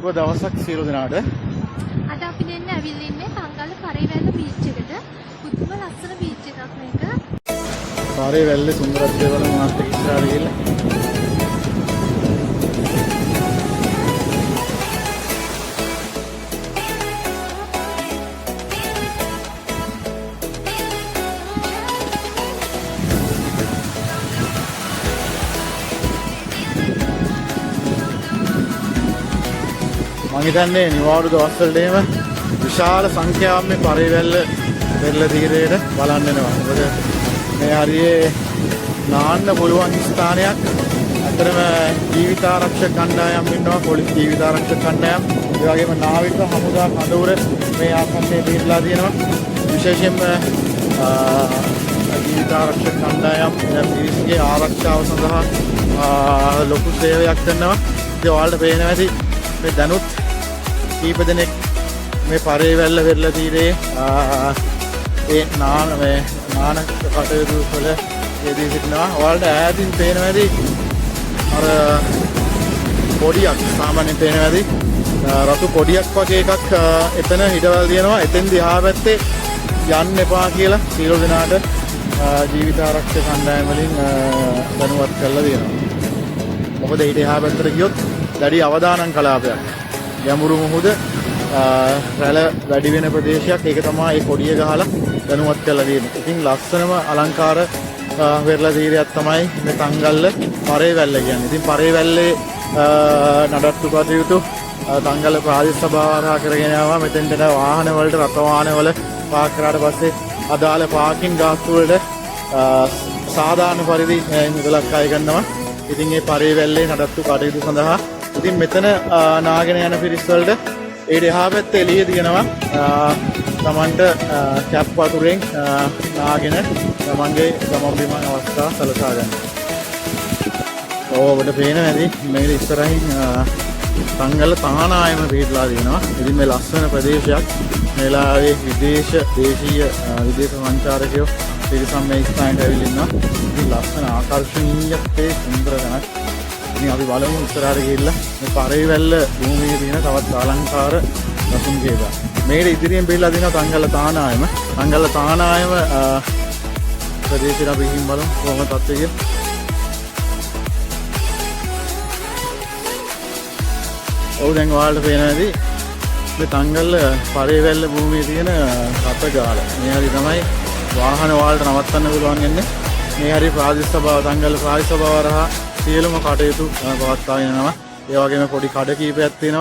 සුබ දවසක් සියලු දෙනාට. අද අපි දෙන්න ඇවිල්ලා ඉන්නේ තංගල්ල පරේවැල්ල බීච් එකට. පුදුම ලස්සන බීච් එකක් මේක. පරේවැල්ලේ සුන්දරත්වය බලමු මාත් එක්ක ඉස්සරහට ගිහිල්ලා. මං හිතන්නේ නිවාඩු දවස්වලට එහෙම විශාල සංඛ්‍යාවක් මේ පරේවැල්ල වෙරළ තීරයට බලන්න එනවා. මොකද මේ හරියේ නාන්න පුළුවන් ස්ථානයක්. ඇත්තටම ජීවිතාරක්ෂක කණ්ඩායම් ඉන්නවා, පොලිස් ජීවිතාරක්ෂක කණ්ඩායම්. ඒ වගේම නාවික හමුදා කඳවුර මේ ආකාශයේ පිහිටලා තියෙනවා. විශේෂයෙන්ම ජීවිතාරක්ෂක කණ්ඩායම් පිරිසගේ ආරක්ෂාව සඳහා ලොකු සේවයක් කරනවා. ඉතින් ඔයාලට පේනවා ඇති මේ දැනුත් කීප දෙනෙක් මේ පරේවැල්ල වෙරළ තීරයේ ඒ නාන මේ නාන කටයුතු වල යෙදී සිටිනවා. ඔයාලට ඈතින් පේනවා ඇති අර පොඩියක්, සාමාන්‍යයෙන් පේනවා ඇති රතු පොඩියක් වගේ එකක් එතන හිටවල් තියෙනවා. එතෙන් දිහා පැත්තේ යන්න එපා කියලා සියලු දෙනාට ජීවිතාරක්ෂක කණ්ඩායම් වලින් දැනුවත් කරලා තියෙනවා. මොකද ඊට එහා පැත්තට ගියොත් දැඩි අවදානම් කලාපයක්. ගැඹුරු මුහුද, රැළ වැඩි වෙන ප්‍රදේශයක්. ඒක තමයි ඒ කොඩිය ගහලා දැනුවත් කරලා තියෙන්නේ. ඉතින් ලස්සනම අලංකාර වෙරළ තීරයක් තමයි මේ තංගල්ල පරේවැල්ල කියන්නේ. ඉතින් පරේවැල්ලේ නඩත්තු කටයුතු තංගල්ල ප්‍රාදේශ සභාව හරහා කරගෙන යනවා. මෙතෙන්ට එන වාහන වලට, රථ වාහන වල පාක් කරාට පස්සේ අදාළ පාකින් ගාස්තු වලට සාධාරණ පරිදි මුදලක් අය ගන්නවා. ඉතින් මේ පරේවැල්ලේ නඩත්තු කටයුතු සඳහා ඉතින් මෙතන නාගෙන යන පිරිස් වලට ඊට එහා පැත්තේ එළිය තියෙනවා තමන්ට කැප් වතුරෙන් නාගෙන තමන්ගේ ගමන් බිමන් අවස්ථා සලසා ගන්න. ඔව්, ඔබට පේනවා ඇති මේ ඉස්සරහින් තංගල්ල තානායම පිහිටලා තියෙනවා. ඉතින් මේ ලස්සන ප්‍රදේශයක්. මේ වෙලාවේ විදේශ දේශීය විදේශ සංචාරකයෝ පිරිසක් මේ ස්ථානයට ඇවිල්ලා ඉන්නවා. ඉතින් ලස්සන ආකර්ෂණීයත්වයේ සුන්දර තැනක්. ඉතින් අපි බලමු ඉස්සරහට ගිහිල්ලා මේ පරේවැල්ල භූමියේ තියෙන තවත් අලංකාර දසුන් කීපයක්. මේකට ඉදිරියෙන් පිහිටලා තියෙනවා තංගල්ල තානායම. තංගල්ල තානායම ප්‍රදේශයට අපි ගිහින් බලමු කොහොමද තත්ත්වය කියලා. ඔව්, දැන් ඔයාලට පේනවා ඇති මේ තංගල්ල පරේවැල්ල භූමියේ තියෙන රථගාල. මේ හරි තමයි වාහන ඔයාලට නවත්තන්න පුළුවන් වෙන්නේ. මේ හරි ප්‍රාදේශ සභාව, තංගල්ල ප්‍රාදේශ සභාව හරහා සියලුම කටයුතු පවත්වාගෙන යනවා. ඒ වගේම පොඩි කඩ කීපයක් තියෙනවා.